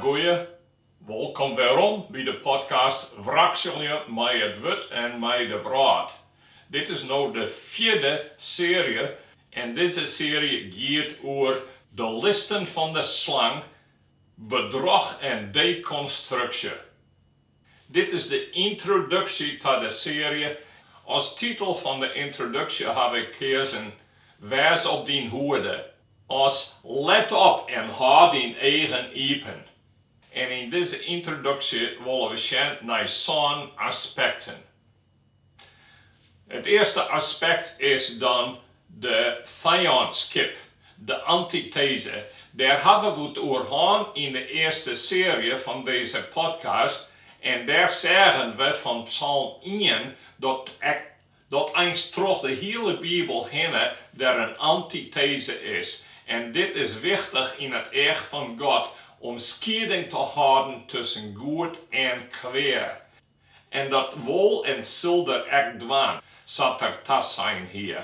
Goeie, wolkom werom by de podcast Wrakselje mei it Wurd en mei de Wrâld. Dit is no de fjirde searje en dizze searje giet oer de listen fan de slang, bedroch en dekonstruksje. Dit is de yntroduksje ta de searje. As titel fan de yntroduksje haw ik keazen, Wês op dyn hoede, as Let op en hâld dyn eagen iepen. En yn dizze yntroduksje wolle we sjen nei sân aspekten. It earste aspekt is dan de fijânskip, de antiteze. Dêr hawwe we it oer hân yn de earste searje fan dizze podcast en dêr seagen we fan Psalm ien dat ek dat eins troch de hiele Bibel hinne der in antiteze is en dit is wichtich yn it each fan God om skieding te hâlden tusken goed en kwea. En dat wol en sil er ek dwaan, sa't er tasein hie.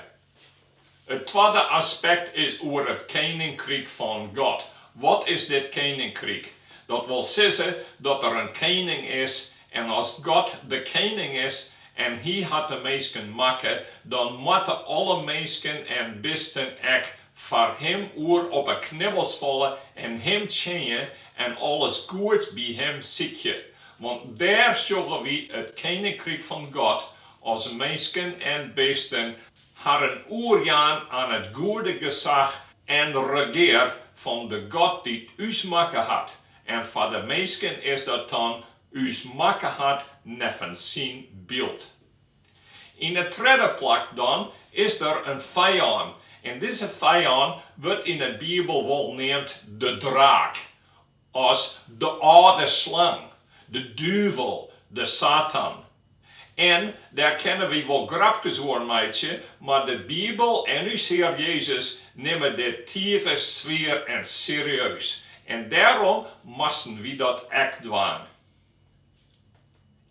It twadde aspekt is oer it keninkryk fan God. Wat is dit keninkryk? Dat wol sizze dat der in kening is en as God de kening is en hy hat de minsken makke, dan moatte alle minsken en bisten ek foar him oer op 'e knibbels falle en him tsjinje en alles goeds by him sykje. Want dêr sjogge wy it keninkryk fan God as minsken en bisten harren oerjaan aan it goede gesach en regear fan de God dy't ús makke hat, en foar de minsken is dat dan ús makke hat neffens syn byld. Yn it tredde plak dan is der in fijân, en dizze fijân wurdt yn 'e Bibel wol neamd de draak, as de âlde slang, de duvel, de Satan. En dêr kinne wy wol grapkes oer meitsje, mar de Bibel en ús Hear Jezus nimme dit tige swier en serieus. En dêrom moasten wy dat ek dwaan.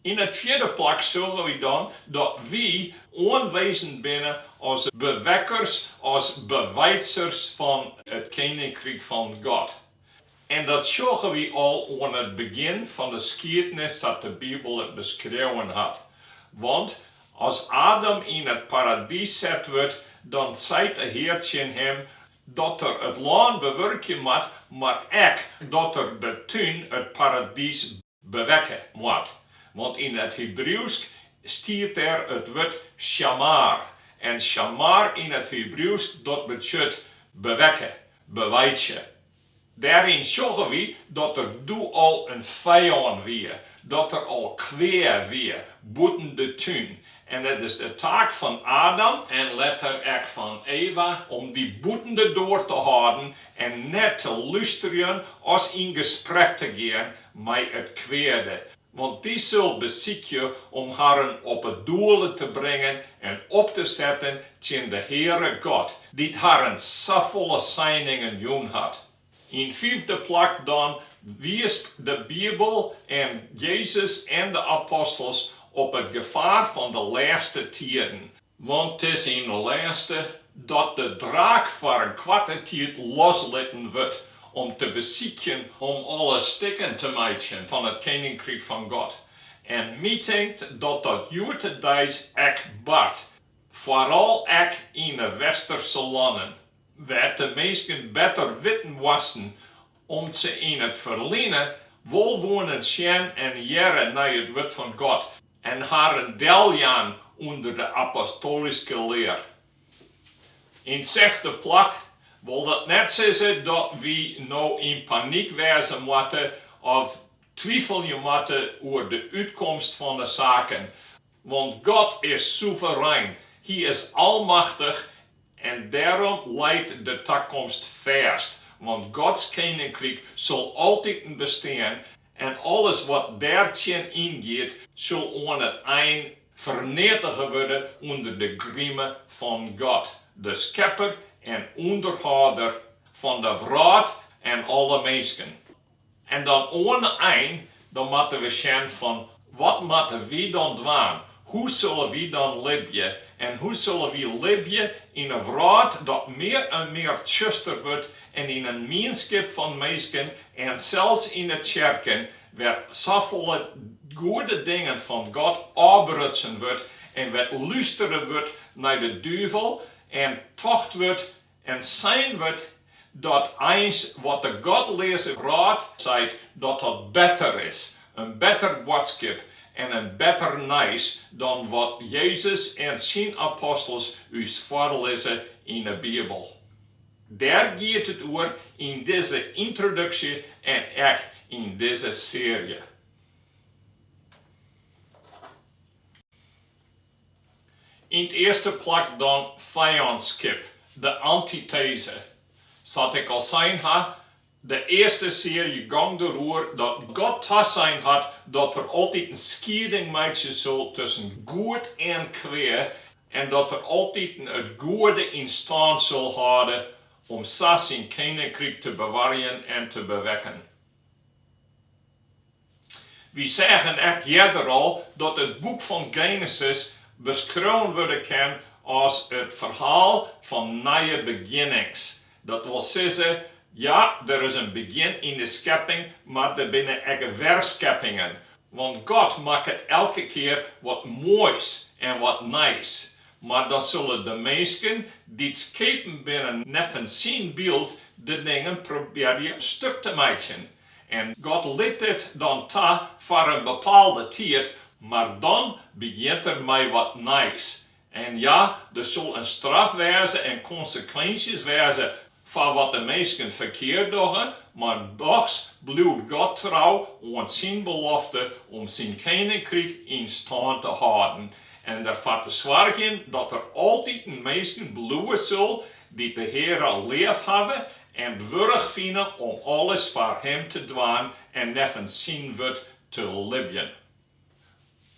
Yn it fjirde plak sjogge wy dan dat wy oanwezen binne as bewekkers, as beweitsers fan it Keninkryk fan God. En dat sjogge wy al oan it begjin fan de skiednis sa't de Bibel it beskreaun hat. Want as Adam yn it paradys set wurdt, dan seit de Hear tsjin him dat er it lân bewurkje moat, mar ek dat er de tún, it paradys, bewekke moat. Want yn it Hebriuwsk stiet dêr it wurd shamar. En shamar yn it Hebriuwsk dat betsjut bewekke, beweitsje. Dêryn sjogge wy dat der doe al in fijân wie, dat der al kwea wie bûten de tún. En it is de taak fan Adam, en letter ek fan Eva, om dy bûten de doar te hâlden en net te lústerjen as yn gesprek te gean mei it kweade, want dy sil besykje om harren op 'e doele te bringen en op te setten tsjin de Heare God, dy't harren safolle seiningen jûn hat. Yn fyfde plak dan wiist de Bibel en Jezus en de apostels op it gefaar fan de lêste tiden, Want 't is yn de lêste dat de draak foar in koarte tiid loslitten wurdt om te besykjen om alles stikken te meitsjen fan it keninkryk fan God. En my tinkt dat dat hjoed-de-deis ek bart, foaral ek yn de westerse lannen, wêr't de minsken better witten moasten om't se yn it ferline wol woenen sjen en hearre nei it wurd fan God en harren deljaan ûnder de apostoalyske lear. Yn sechde plak wol dat net sizze dat wy no yn panyk wêze moatte of twifelje moatte oer de útkomst fan de saken, want God is soeverein, Hy is almachtich En dêrom leit de takomst fêst, want Gods keninkryk sil altiten bestean en alles wat dêr tsjin yngiet sil oan it ein ferneatige wurde ûnder de grime fan God, de Skepper en ûnderhâlder fan de wrâld en alle minsken. En dan oan de ein, dan moatte we sjen fan wat moatte wy dan dwaan? Hoe sille wy dan libje? En hoe sille wy libje yn in wrâld dat mear en mear tsjuster wurdt en yn in mienskip fan minsken en sels yn 'e tsjerken wêr't safolle goede dingen fan God ôfbrutsen wurdt en wêr't lústere wurdt nei de duvel en tocht wurdt en sein wurdt dat eins wat de godleaze wrâld seit dat dat better is, in better boadskip en in better nijs dan wat Jezus en syn apostels ús foarlizze yn 'e Bibel. Dêr giet it oer yn dizze yntroduksje en ek yn dizze searje. Yn 't earste plak dan fijânskip, de antiteze. Sa't ik al sein ha, de earste searje gong deroer dat God tasein hat dat er altyd in skieding meitsje sil tusken goed en kwea en dat er altiten it goede yn stân sil hâlde om sa syn keninkryk te bewarjen en te bewekken. Wy seagen ek earder al dat it boek fan Genesis beskreaun wurde kin as it ferhaal fan nije begjinnings. Dat wol sizze, ja, der is in begjin yn de skepping, mar der binne ek werskeppingen. Want God makket elke kear wat moais en wat nijs. Mar dan sille de minsken dy't skepen binne neffens syn byld de dingen probearje stuk te meitsjen. En God lit dit dan ta foar in bepaalde tiid, mar dan begjint er mei wat nijs. En ja, der sil in straf wêze en konsekwinsjes wêze foar wat de minsken ferkeard dogge, mar dochs bliuwt God trou oan syn belofte om syn keninkryk yn stân te hâlden en derfoar te soargjen dat der altiten minsken bliuwe sil dy't de Heare leafhawwe en wurdich fine om alles foar Him te dwaan en neffens syn wurd te libjen.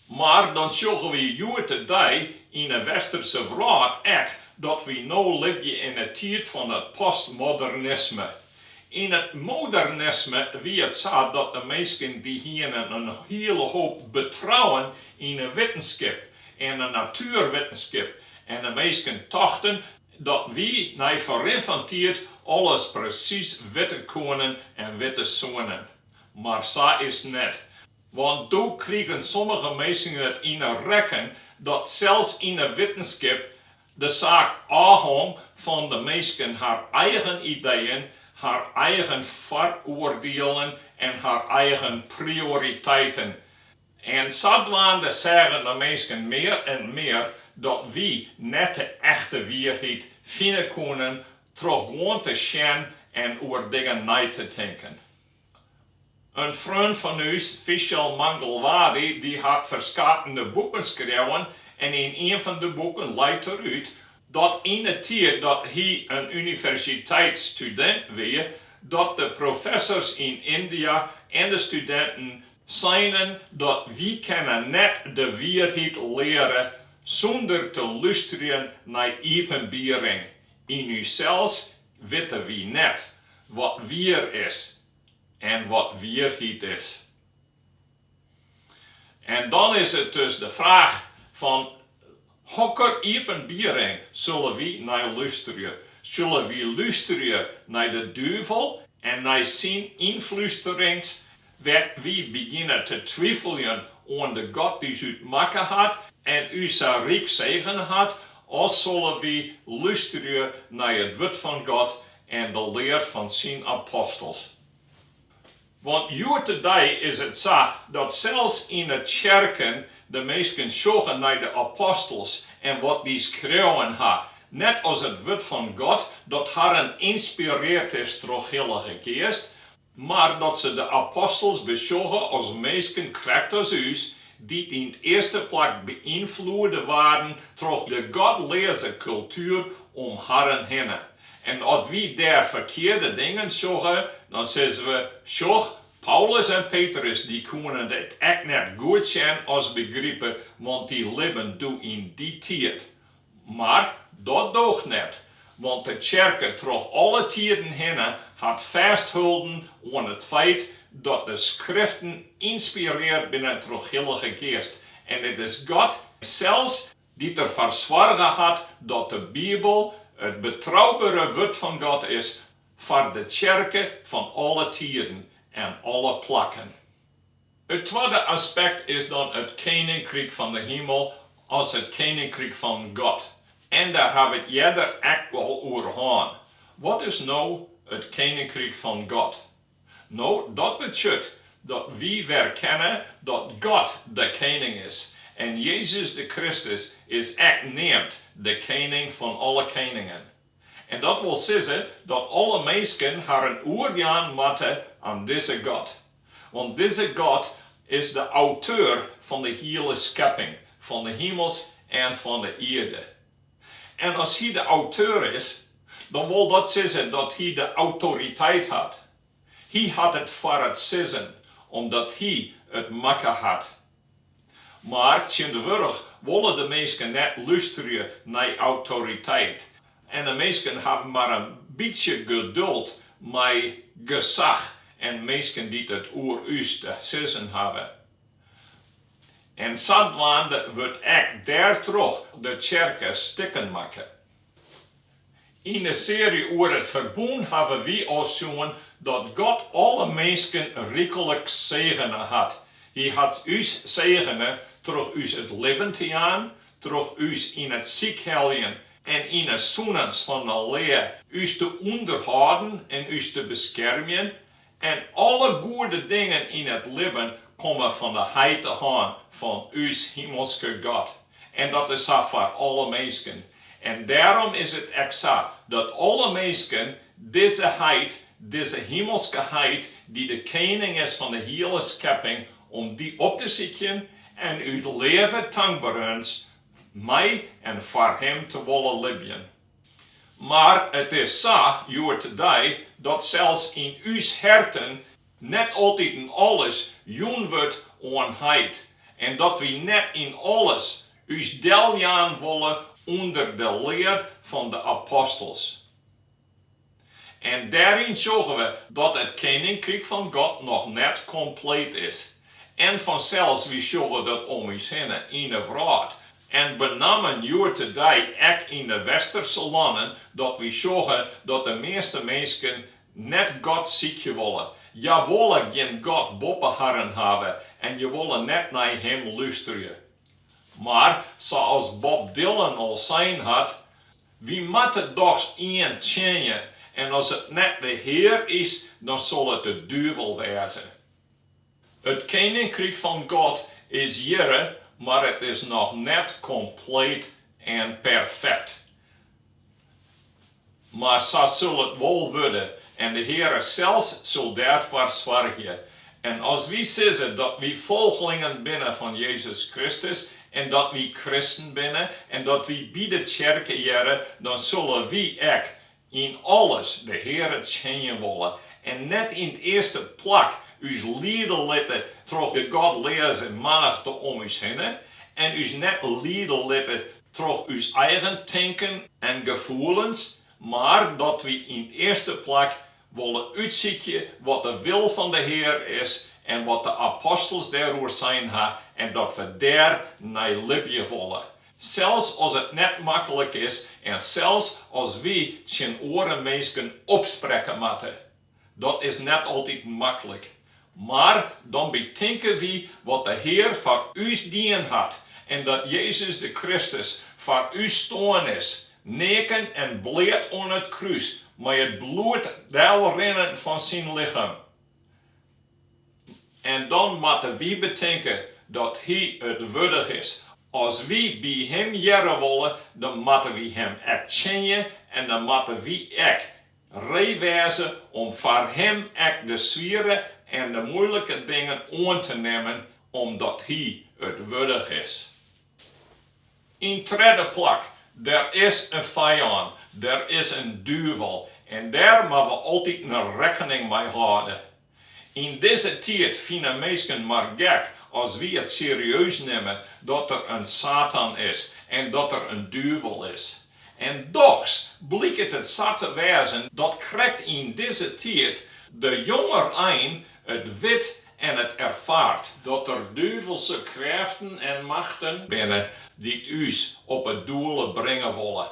Mar dan sjogge wy hjoed-de-dei yn 'e westerse wrâld ek dat wy no libje yn 'e tiid fan it postmodernisme. Yn it modernisme wie it sa dat de minsken dy hienen in hiele hoop betrouwen yn 'e wittenskip en 'e natuerwittenskip en de minsken tochten Dat wy nei ferrin fan tiid alles presys witte koenen en witte soenen. Mar sa is 't net. Want doe krigen sommige minsken it yn 'e rekken dat sels yn 'e wittenskip de saak ôfhong fan de minsken har eigen ideeën, har eigen foaroardielen en har eigen prioriteiten. En sadwaande seagen de minsken mear en mear dat wy net de echte wierheid fine koenen troch gewoan te sjen en oer dingen nei te tinken. In freon fan ús, Vishal Mangalwadi, dy hat ferskatende boeken skreaun en yn ien fan de boeken leit er út dat yn 'e tiid dat hy in universiteitsstudint wie, dat de professors yn Yndia en de studinten Seinen dat wy kinne net de wierheid leare sûnder te lústerjen nei iepenbiering, yn ússels witte wy net wat wier is en wat wierheid is. En dan is it dus de fraach fan Hokker iepenbiering sulle wy nei lústerje? Sulle wy lústerje nei de duvel en nei syn ynflústerings, wêr't wy begjinne te twifeljen oan de God dy't ús makke hat en ús sa ryk segene hat, of sulle wy lústerje nei it wurd fan God en de lear fan syn apostels? Want hjoed-de-dei is it sa dat sels yn 'e tsjerken de minsken sjogge nei de apostels en wat dy skreaun ha, net as it wurd fan God dat harren ynspireard is troch Hillige Geast, mar dat se de apostels besjogge as minsken krekt as ús, dy't yn 't earste plak beynfloede waarden troch de godleaze kultuer om harren hinne. En as wy dêr ferkearde dingen sjogge, dan sizze we, sjoch, Paulus en Petrus dy koenen it ek net goed sjen as begripe, want dy libben doe yn dy tiid. Mar dat doocht net, want de tsjerke troch alle tiden hinne hat fêstholden oan it feit dat de Skriften ynspireard binne troch Hillige Geast en it is God. Sels dy't derfoar soarge hat dat de Bibel it betroubere Wurd fan God is foar de tsjerke fan alle tiden en alle plakken. It twadde aspekt is dan it Keninkryk fan de himel as it Keninkryk fan God. En dêr ha we it earder ek al oer hân. Wat is no it Keninkryk fan God? No, dat betsjut dat wy werkenne dat God de kening is. En Jezus de Kristus is ek neamd de kening fan alle keningen. En dat wol sizze dat alle minsken harren oerjaan moatte aan dizze God. Want dizze God is de auteur fan de hiele skepping, fan de himels en fan de ierde. En as hy de auteur is, dan wol dat sizze dat hy de autoriteit hat. Hy hat it foar it sizzen, omdat hy it makke hat. Mar tsjintwurdich wolle de minsken net lústerje nei autoriteit en de minsken hawwe mar in bytsje geduld mei gesach en minsken dy't it oer ús te sizzen hawwe. En sadwaande wurdt ek dêrtroch de tsjerke stikken makke. Yn de searje oer it ferbûn hawwe wy al sjoen dat God alle minsken ryklik segene hat. Hy hat ús segene troch ús it libben te jaan, troch ús yn it sykheljen en yn 'e sûnens fan 'e lea ús te ûnderhâlden en ús te beskermjen. En alle goede dingen yn it libben komme fan de heite hân fan ús himelske God. En dat is sa foar alle minsken. En dêrom is it ek sa dat alle minsken dizze heit, dizze himelske heit, dy't de kening is fan de hiele skepping, om dy op te sykjen en út leave tankberens mei en foar him te wolle libjen. Mar it is sa hjoed-de-dei dat sels yn ús herten net altiten alles jûn wurdt oan Heit en dat wy net yn alles ús deljaan wolle ûnder de lear fan de apostels. En dêryn sjogge we dat it Keninkryk fan God noch net kompleet is. En fansels, wy sjogge dat om ús hinne yn 'e wrâld, en benammen hjoed-de-dei ek yn de westerse lannen, dat wy sjogge dat de measte minsken net God sykje wolle. Hja wolle gjin God boppe harren hawwe en hja wolle net nei Him lústerje. Mar, sa as Bob Dylan al sein hat, Wy moatte dochs ien tsjinje en as it net de Hear is, dan sil it de duvel wêze. It Keninkryk fan God is hjirre, mar it is noch net kompleet en perfekt. Mar sa sil it wol wurde en de Heare sels sil dêrfoar soargje. En as wy sizze dat wy folgelingen binne fan Jezus Kristus en dat wy kristen binne en dat wy by de tsjerke hearre, dan sulle wy ek yn alles de Heare tsjinje wolle en net yn 't earste plak ús liede litte troch de godleaze mannichte om ús hinne en ús net liede litte troch ús eigen tinken en gefoelens, mar dat wy yn 't earste plak wolle útsykje wat de wil fan de Hear is en wat de apostels dêroer sein ha en dat we dêr nei libje wolle, sels as it net maklik is en sels as wy tsjin oare minsken opsprekke moatte. Dat is net altiten maklik. Mar dan betinke wy wat de Hear foar ús dien hat en dat Jezus de Kristus foar ús stoarn is, neaken en bleat oan it krús, mei it bloed delrinnen fan syn lichem. En dan moatte wy betinke dat Hy it wurdich is. As wy by Him hearre wolle, dan moatte wy Him ek tsjinje en dan moatte wy ek ree wêze om foar Him ek de swiere en de muoilike dingen oan te nimmen, omdat Hy it wurdich is. Yn tredde plak, der is in fijân, der is in duvel en dêr moatte we altiten rekkening mei hâlde. Yn dizze tiid fine minsken mar gek as wy it serieus nimme dat der in Satan is en dat der in duvel is. En dochs blykt it sa te wêzen dat krekt yn dizze tiid de jongerein it wit. en it erfaart, dat der duvelse krêften en machten binne dy't ús op 'e doele bringe wolle.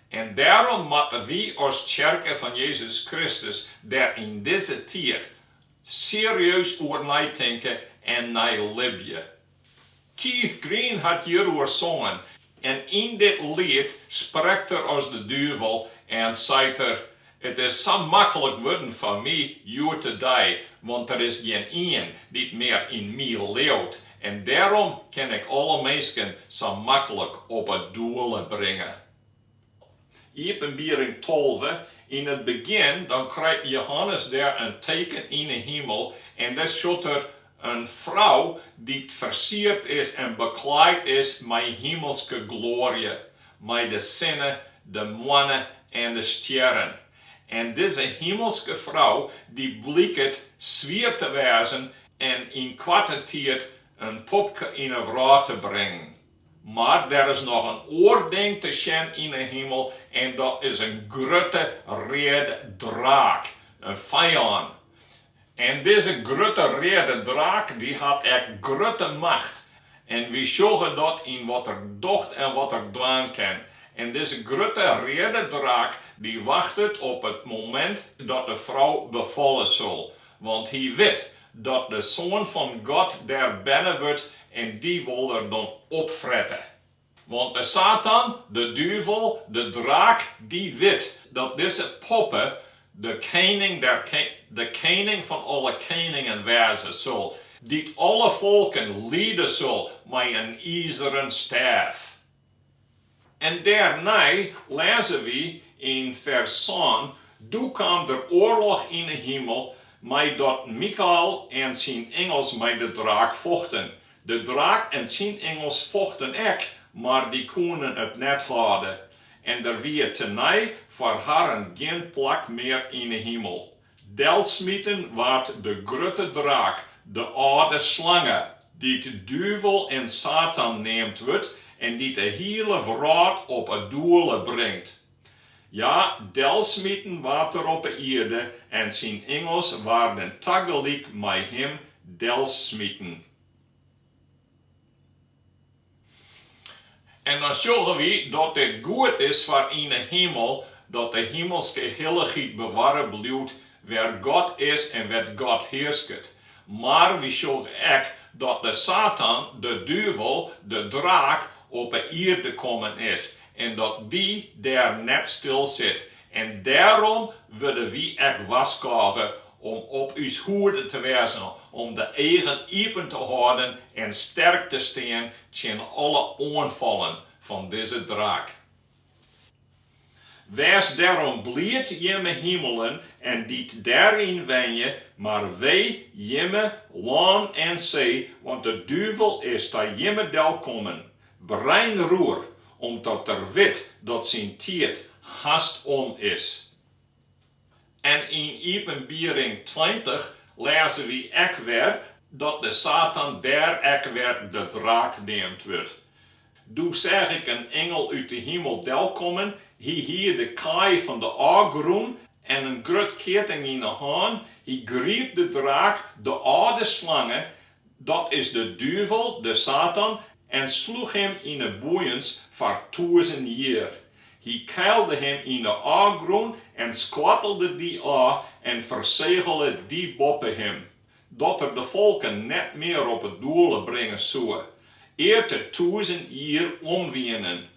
En dêrom moatte wy as tsjerke fan Jezus Kristus der yn dizze tiid serieus oer neitinke en nei libje. Keith Green hat hjiroer songen en yn dit liet sprekt er as de duvel en seit er, It is sa maklik wurden foar my hjoed-de-dei, want der is gjin ien dy't mear yn my leaut en dêrom kin ik alle minsken sa maklik op 'e doele bringe. Iepenbiering 12, Yn it begjin dan krijt Jehannes dêr in teken yn 'e himel en dêr sjocht er in frou dy't fersierd is en beklaaid is mei himelske gloarje, mei de sinne, de moanne en de stjerren. En dizze himelske frou dy bliket swier te wêzen en yn koarte tiid in popke yn 'e wrâld te bringen. Mar der is noch in oar ding te sjen yn 'e himel en dat is in grutte reade draak, in fijân. En dizze grutte reade draak dy hat ek grutte macht en wy sjogge dat yn wat er docht en wat er dwaan kin. En dizze grutte reade draak dy wachtet op it momint dat de frou befalle sil, want hy wit dat de Soan fan God dêr berne wurdt en dy wol er dan opfrette. Want de Satan, de duvel, de draak, dy wit dat dizze poppe de kening der de kening fan alle keningen wêze sil, dy't alle folken liede sil mei in izeren stêf. En dêrnei lêze wy yn fers sân, Doe kaam der oarloch yn 'e himel, meidat Mikael en syn ingels mei de draak fochten. De draak en syn ingels fochten ek, mar dy koenen it net hâlde. En der wie tenei foar harren gjin plak mear yn 'e himel. Delsmiten waard de grutte draak, de âlde slange, dy't duvel en Satan neamd wurdt en dy't de hiele wrâld op 'e doele bringt. Ja, delsmiten waard er op 'e ierde en syn ingels waarden tagelyk mei him delsmiten. En dan sjogge wy dat dit goed is foar yn 'e himel, dat de himelske hillichheid bewarre bliuwt wêr God is en wêr't God hearsket. Mar wy sjogge ek dat de Satan, de duvel, de draak, op 'e ierde kommen is en dat dy dêr net stil sit. En dêrom wurde wy ek warskôge om op ús hoede te wêzen, om de eagen iepen te hâlden en sterk te stean tsjin alle oanfallen fan dizze draak. Wês dêrom bliid, jimme himelen en dy't dêryn wenje, mar wee, jimme, lân en see, want de duvel is ta jimme delkommen, breinroer, omdat er wit dat syn tiid hast om is. En yn Iepenbiering 20 lêze wy ek wer dat de Satan dêr ek wer de draak neamd wurdt. Doe seach ik in ingel út de himel delkommen, hy hie de kaai fan de ôfgrûn en in grut keatting yn 'e hân, hy griep de draak, de âlde slange, dat is de duvel, de Satan, en sloech him yn 'e boeiens foar tûzen jier. Hy keilde him yn de ôfgrûn en skoattelde dy ôf en fersegele dy boppe him, dat er de folken net mear op 'e doele bringe soe, ear't de tûzen jier om wienen.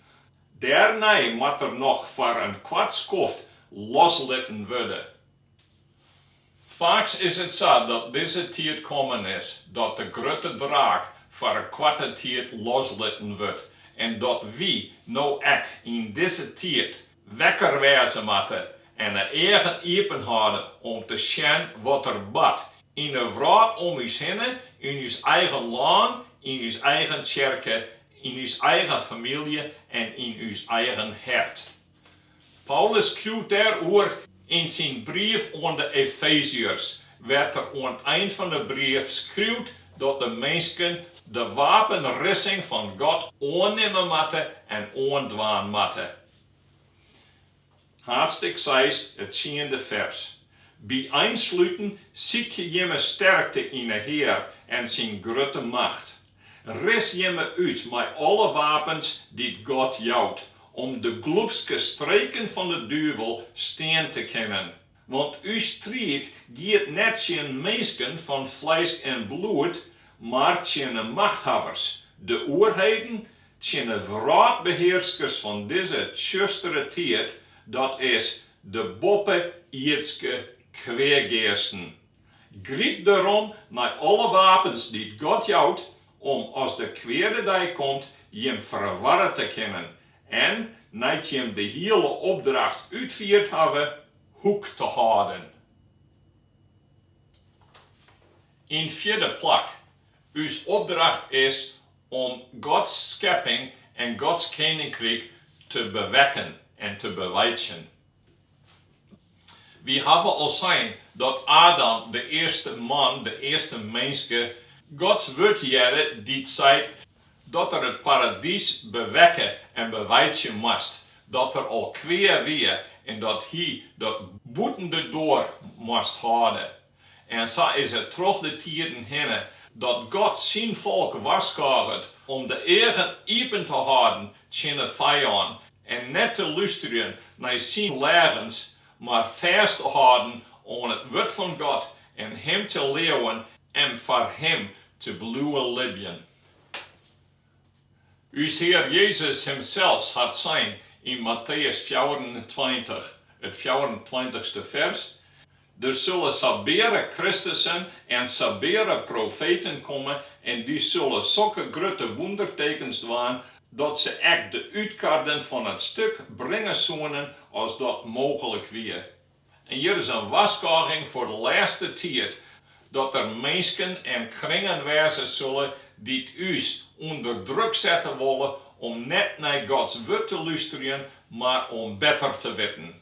Dêrnei moat er noch foar in koart skoft loslitten wurde. Faaks is it sa dat dizze tiid kommen is dat de grutte draak foar in koarte tiid loslitten wurdt en dat wy no ek yn dizze tiid wekker wêze moatte en de eagen iepen hâlde om te sjen wat der bart yn 'e wrâld om ús hinne, yn ús eigen lân, yn ús eigen tsjerke, yn ús eigen famylje en yn ús eigen hert. Paulus skriuwt dêroer yn syn brief oan de Efeziërs, wêr't er oan it ein fan de brief skriuwt dat de minsken de wapenrissing fan God oannimme moatte en oandwaan moatte. Haadstik seis, it tsiende fers. By einsluten, sykje jimme sterkte yn 'e Hear en syn grutte macht. Ris jimme út mei alle wapens dy't God jout, om de glûpske streken fan de duvel stean te kinnen. Want ús striid giet net tsjin minsken fan fleisk en bloed, mar tsjin 'e machthawwers, de oerheden, tsjin 'e wrâldbehearskers fan dizze tsjustere tiid, dat is, de boppe-ierdske kweageasten. Gryp derom nei alle wapens dy't God jout, om as de kweade dei komt, jim ferwarre te kinnen en, nei't jim de hiele opdracht útfierd hawwe, hoek te hâlden. Yn fjirde plak, ús opdracht is om Gods skepping en Gods keninkryk te bewekken en te beweitsjen. Wy hawwe al sein dat Adam, de earste man, de earste minske, Gods wurd hearde dy't seit dat er it paradys bewekke en beweitsje moast, dat der al kwea wie en dat hy dat bûten de doar moast hâlde. En sa is it troch de tiden hinne dat God syn folk warskôget om de eagen iepen te hâlden tsjin de fijân en net te lústerjen nei syn leagens, mar fêst te hâlden oan it wurd fan God en Him te leauwen en foar Him te bliuwe libjen. Us Hear Jezus himsels hat sein yn Matteüs 24, it fjouwerentweintichste fers, Der sulle sabeare Kristussen en sabeare profeten komme en dy sulle sokke grutte wûndertekens dwaan, dat se ek de útkarden fan it stuk bringe soenen as dat mooglik wie. En hjir is in warskôging foar de lêste tiid, dat der minsken en kringen wêze sulle dy't ús ûnder druk sette wolle om net nei Gods wurd te lústerjen, mar om better te witten.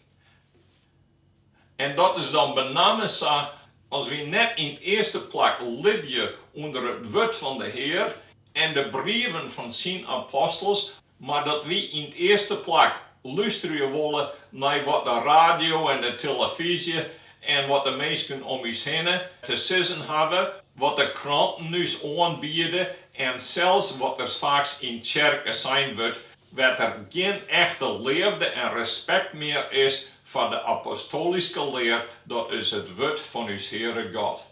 En dat is dan benammen sa as wy net yn 't earste plak libje ûnder it wurd fan de Hear en de brieven fan syn apostels, mar dat wy yn 't earste plak lústerje wolle nei wat de radio en de telefyzje en wat de minsken om ús hinne te sizzen hawwe, wat de kranten ús oanbiede en sels wat der faaks yn tsjerke sein wurdt, wêr't der gjin echte leafde en respekt mear is foar de apostolyske lear, dat is it wurd fan ús Heare God.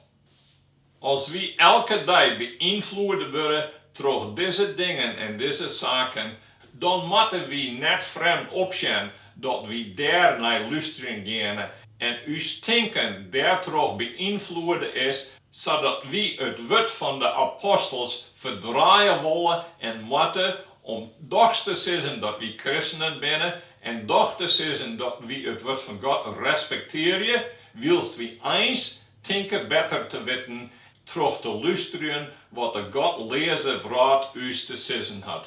As wy elke dei beynfloede wurde troch dizze dingen en dizze saken, dan moatte wy net frjemd opsjen dat wy dêr nei lústerjen geane en ús tinken dêrtroch beynfloede is, sadat wy it wurd fan de apostels ferdraaie wolle en moatte om dochs te sizzen dat wy kristenen binne en doch te sizzen dat wy it wurd fan God respektearje, wylst wy eins tinke better te witten troch te lústerjen wat de godleaze wrâld ús te sizzen hat.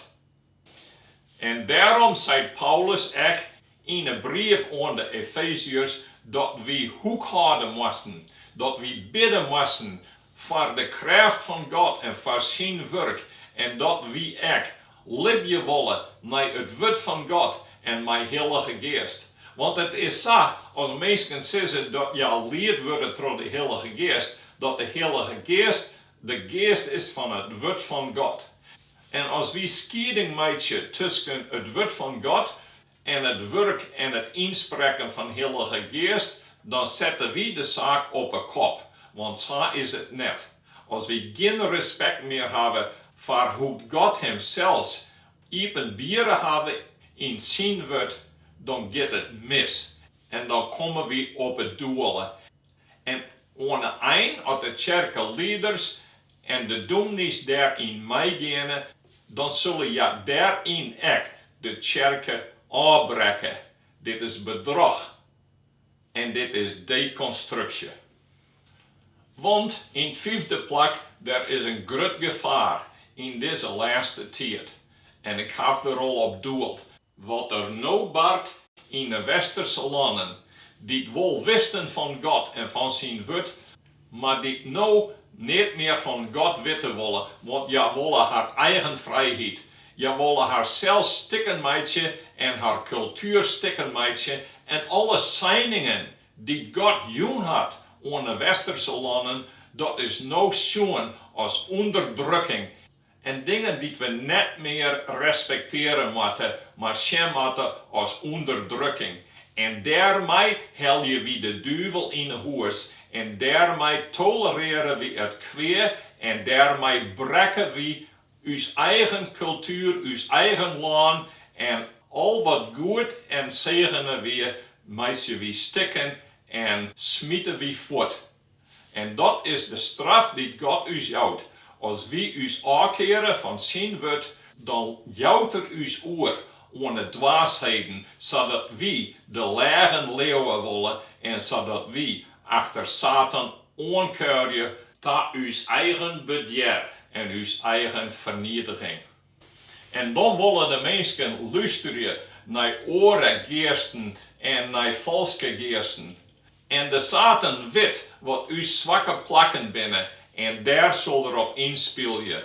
En dêrom seit Paulus ek yn 'e brief oan de Efeziërs dat wy hoek hâlde moasten, dat wy bidde moasten foar de krêft fan God en foar syn wurk en dat wy ek libje wolle nei it wurd fan God en mei Hillige Geast. Want it is sa, as minsken sizze dat hja lied wurde troch de Hillige Geast, dat de Hillige Geast de Geast is fan it wurd fan God. En as wy skieding meitsje tusken it wurd fan God en it wurk en it ynsprekken fan Hillige Geast, dan sette wy de saak op 'e kop, want sa is it net. As wy gjin respekt mear hawwe foar hoe't God himsels iepenbiere hawwe yn syn wurd, dan giet it mis en dan komme wy op 'e doele. En oan 'e ein, as de tsjerkelieders en de dûmny's dêryn meigeane, dan sulle hja dêryn ek de tsjerke ôfbrekke. Dit is bedroch en dit is dekonstruksje. Want yn 't fyfde plak, der is in grut gefaar yn dizze lêste tiid, en ik haw der al op doeld, wat der no bart yn de westerse lannen, dy't wol wisten fan God en fan syn wurd, mar dy't no neat mear fan God witte wolle, want hja wolle har eigen frijheid, hja wolle harsels stikken meitsje en har kultuer stikken meitsje en alle seiningen. dy't God jûn hat oan de westerse lannen, dat is no sjoen as ûnderdrukking en dingen dy't we net mear respekteare moatte, mar sjen moatte as ûnderdrukking. En dêrmei helje wy de duvel yn 'e hûs en dêrmei tolereare wy it kwea en dêrmei brekke wy ús eigen kultuer, ús eigen lân en al wat goed en segene wie, meitsje wy stikken en smite wy fuort. En dat is de straf dy't God ús jout. As wy ús ôfkeare fan syn wurd, dan jout er ús oer oan 'e dwaasheden, sadat wy de leagen leauwe wolle en sadat wy achter Satan oankuierje ta ús eigen bedjer en ús eigen fernietiging. En dan wolle de minsken lústerje nei oare geasten en nei falske geasten. En de Satan wit wat ús swakke plakken binne en dêr sil er op ynspylje.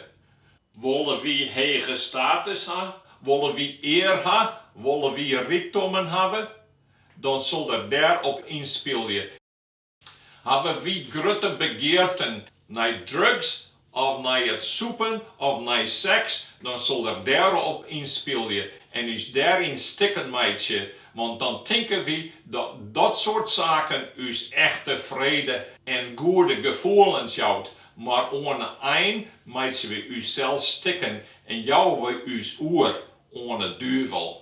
Wolle wy hege status ha? Wolle wy ear ha? Wolle wy rykdommen hawwe? Dan sil er dêr op ynspylje. Hawwe wy grutte begearten nei drugs of nei it sûpen of nei seks, dan sil er dêrop ynspylje en ús dêryn stikken meitsje, want dan tinke wy dat dat soart saken ús echte frede en goede gefoelens jout, mar oan 'e ein meitsje wy ússels stikken en jouwe wy ús oer oan 'e duvel.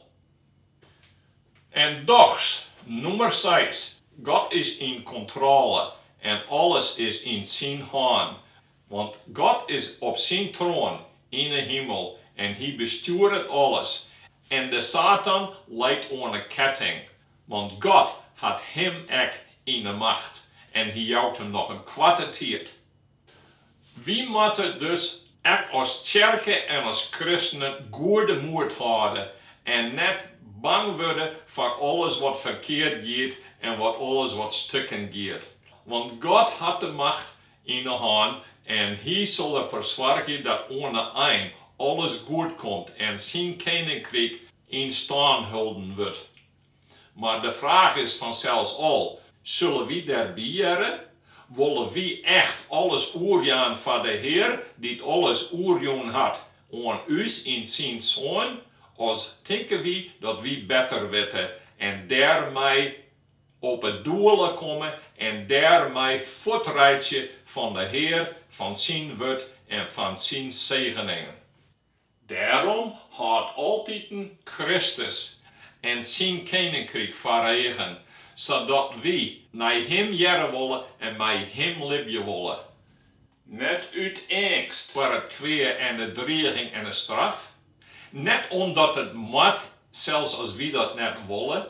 En dochs, nûmer seis, God is yn kontrôle en alles is yn syn hân. Want God is op syn troan yn 'e himel en hy bestjoeret alles. En de Satan leit oan 'e ketting, want God hat him ek yn 'e macht en hy jout him noch in koarte tiid. Wy moatte dus ek as tsjerke en as kristenen goede moed hâlde en net bang wurde foar alles wat ferkeard giet en wat alles wat stikken giet. Want God hat de macht yn 'e hân en Hy sil derfoar soargje dat oan 'e ein alles goed komt en syn keninkryk yn stân holden wurdt. Mar de fraach is fansels al, sulle wy dêrby hearre? Wolle wy echt alles oerjaan foar de Hear dy't alles oerjûn hat oan ús yn syn Soan, as tinke wy dat wy better witte en dêrmei op 'e doele komme en dêrmei fuortreitsje fan de Hear, fan syn wurd en fan syn segeningen? Dêrom hâld altiten Kristus en syn keninkryk foar eagen, sadat wy nei Him hearre wolle en mei Him libje wolle. Net út eangst foar it kwea en de driging en de straf, net omdat it moat, sels as wy dat net wolle,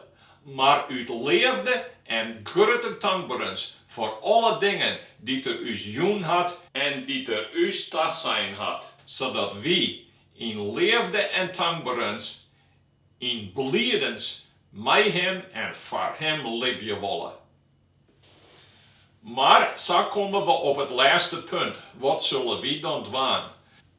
mar út leafde en grutte tankberens foar alle dingen dy't Er ús jûn hat en dy't Er ús tasein hat, sadat wy yn leafde en tankberens, yn blidens mei Him en foar Him libje wolle. Mar sa komme we op it lêste punt, wat sulle wy dan dwaan?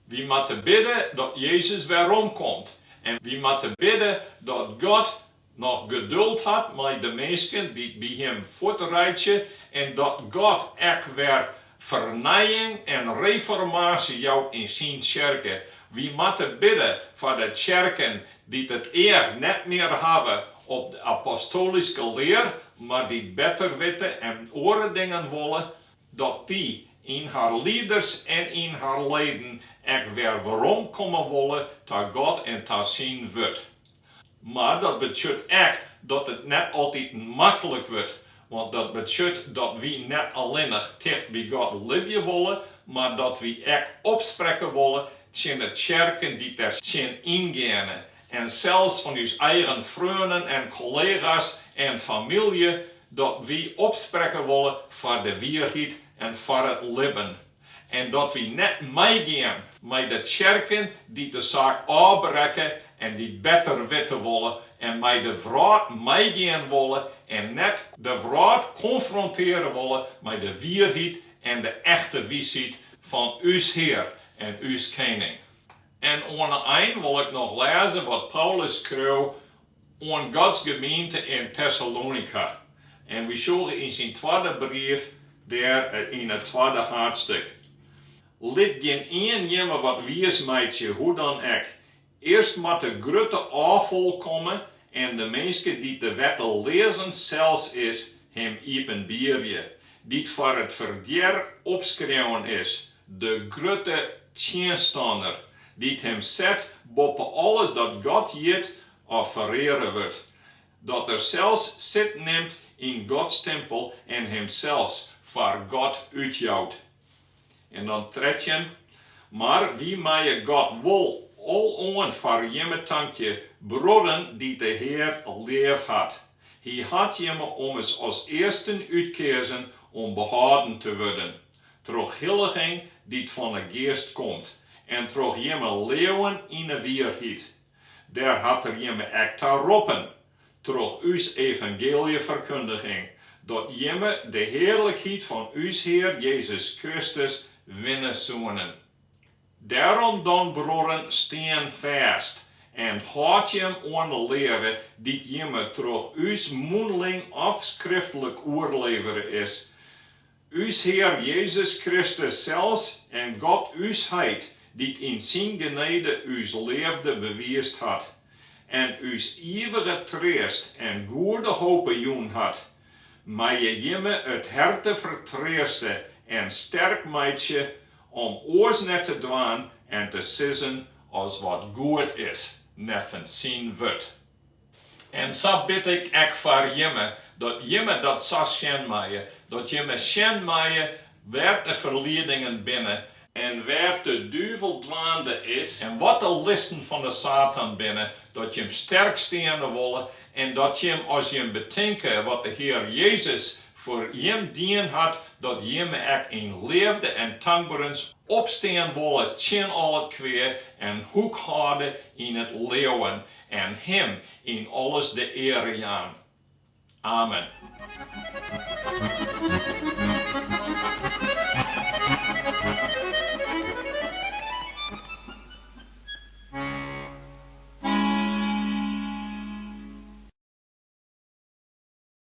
Wy moatte bidde dat Jezus weromkomt en wy moatte bidde dat God noch geduld hat mei de minsken dy't by Him fuortreitsje en dat God ek wer fernijing en reformaasje jout yn syn tsjerke. Wy moatte bidde foar de tsjerken dy't it each net mear hawwe op de apostolyske lear, mar dy't better witte en oare dingen wolle, dat dy yn har lieders en yn har leden ek wer weromkomme wolle ta God en ta syn wurd. Mar dat betsjut ek dat it net altiten maklik wurdt, want dat betsjut dat wy net allinnich ticht by God libje wolle, mar dat wy ek opsprekke wolle tsjin de tsjerken dy't der tsjin yngeane en sels fan ús eigen freonen en kollega's en famylje, dat wy opsprekke wolle foar de wierheid en foar it libben. En dat wy net meigean mei de tsjerken dy't de saak ôfbrekke en dy't better witte wolle en mei de wrâld meigean wolle en net de wrâld konfronteare wolle mei de wierheid en de echte wysheid fan ús Hear en ús Kening. En oan 'e ein wol ik noch lêze wat Paulus skreau oan Gods gemeente yn Tessalonika. En wy sjogge yn syn twadde brief dêr yn it twadde haadstik. Lit gjinien jimme wat wiis meitsje, hoe dan ek. Earst moat de grutte ôffal komme en de minske dy't de wetteleazens sels is, him iepenbierje, dy't foar it ferdjer opskreaun is, de grutte tsjinstanner, dy't him set boppe alles dat God hjit of fereare wurdt, dat er sels sit nimt yn Gods timpel en himsels foar God útjout. En dan 13, Mar wy meie God wol aloan foar jimme tankje, bruorren dy't de Hear leaf hat. Hy hat jimme ommers as earsten útkeazen om behâlden te wurden, troch hilliging dy't fan 'e Geast komt, en troch jimme leauwen yn 'e wierheid. Dêr hat Er jimme ek ta roppen, troch ús evangeeljeferkundiging, dat jimme de hearlikheid fan ús Hear Jezus Kristus winne soenen. Dêrom dan, bruorren, stean fêst en hâld jim oan de leare dy't jimme troch ús mûnling of skriftlik oerlevere is, Ús Hear Jezus Kristus sels en God ús Heit, dy't yn syn genede ús leafde bewiisd hat en ús ivige treast en goede hope jûn hat, meie jimme it herte fertreaste en sterk meitsje om oars net te dwaan en te sizzen as wat goed is neffens syn wurd. En sa bid ik ek foar jimme, dat jimme dat sa sjen meie, dat jimme sjen meie wêr't de ferliedingen binne, en wêr't de duvel dwaande is, en wat de listen fan de Satan binne, dat jim sterk steane wolle, en dat jim, as jim betinke wat de Hear Jezus foar jim dien hat, dat jimme ek yn leafde en tankberens opstean wolle tsjin al it kwea en hoek hâlde yn it leauwen en Him yn alles de eare jaan. Amen.